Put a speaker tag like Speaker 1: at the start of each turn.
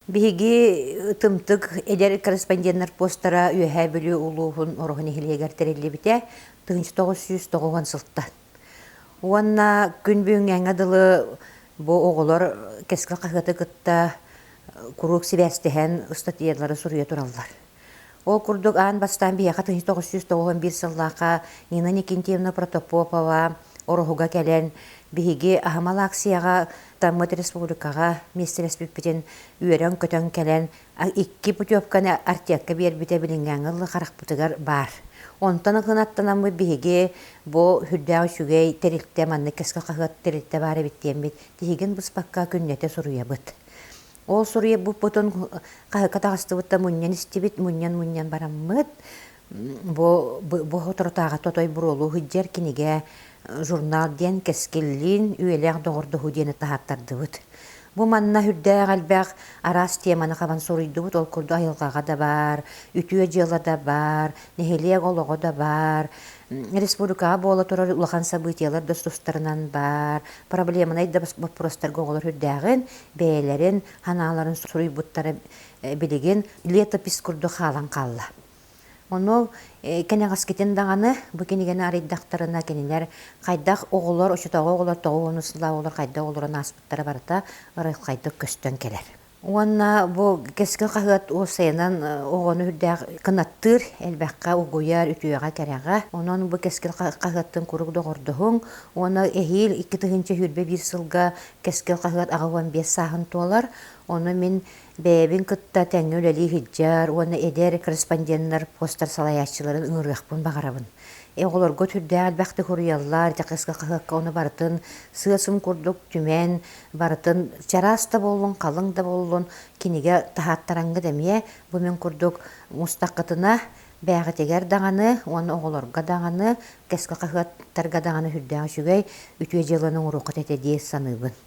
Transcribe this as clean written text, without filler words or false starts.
Speaker 1: Биһиги Тымтык эдэр корреспонденнар постара Үөһээ Бүлүү улууһун Ороһу нэһилиэгэр тэриллибитэ 1990 сылтан. Уонна күн бүгүҥҥэ дылы бу оҕолор Кэскил хаһыаты кытта куруук сибээстэһэн ыстатыйалары суруйа тураллар. Ол курдук аан бастаан биһиэхэ 1991 сыллаахха Нина Никентьевна Протопопова Ороһуга кэлэн биһиги аһымал акцияҕа Таммыт республикаҕа миэстэлэспиппитин үөрэн-көтөн кэлэн икки путевканы Артекка биэрбитэ билиҥҥээҥҥи ыллы харахпытыгар баар. Онтон кынаттанаммыт биһиги бу сүрдээх үчүгэй тэрилтэ маннык кэскил хаһыат тэрилтэ баар эбит диэммит тиһигин быспакка күннэтэ суруйабыт. Ол суруйбуппутун хаһыакка таҕыстыбыт да мунньан истибит, мунньан-мунньан бараммыт бу бу соторутааҕы тотой буруолуу сылдьар кинигэ журнал диэн кэскиллиин үйэлээх доҕордоһуу диэни таһааттардыбыт. Бу манна сүрдээх элбэх араас теманы хабан суруйдубут. Ол курдук айылҕаҕа да баар, үтүө дьыала да баар, нэһилиэк олоҕо да баар, республикаҕа буола турар улахан событиелар да тустарынан баар, проблеманай да боппуруостарга оҕолор сүрдээҕин бэйэлэрин санааларын суруйбуттара билигин летопись курдук хаалан хаалла. Ону кэнэҕэскитин даҕаны бу кинигэни арыйдахтарына кинилэр хайдах оҕолор, оччотооҕу оҕолор тоҕо сыллаах оҕолор хайдах олорон ааспыттара барыта ырылхайдык көстөн кэлэр. Уонна бу Кэскил хаһыат уопсайынан оҕону үрдээх кынаттыыр, элбэххэ угуйар, үтүөҕэ, кэрэҕэ. Онон бу Кэскил хаһыаттан куруук доҕордоһуҥ. Уонна эһиил 2021 сылга Кэскил хаһыат 85 сааһын туолар. Ону мин бэйэбин кытта тэҥҥэ үлэлии сылдьар уонна эдэр корреспонденнар постар салайааччыларын ыҥырыахпын баҕарабын. Оҕолорго сүрдээх элбэхтик суруйаллар, Кэскил хаһыакка ону барытын сыа-сым курдук түмэн, барытын чараас да буоллун, халыҥ да буоллун кинигэ таһааттараҥҥыт эмиэ бу мин курдук мустаххытына бэйэҕитигэр даҕаны уонна оҕолорго даҕаны, кэскил хаһыаттарга даҕаны сүрдээх үчүгэй үтүө дьыаланы оҥоруоххут этэ дии саныыбын.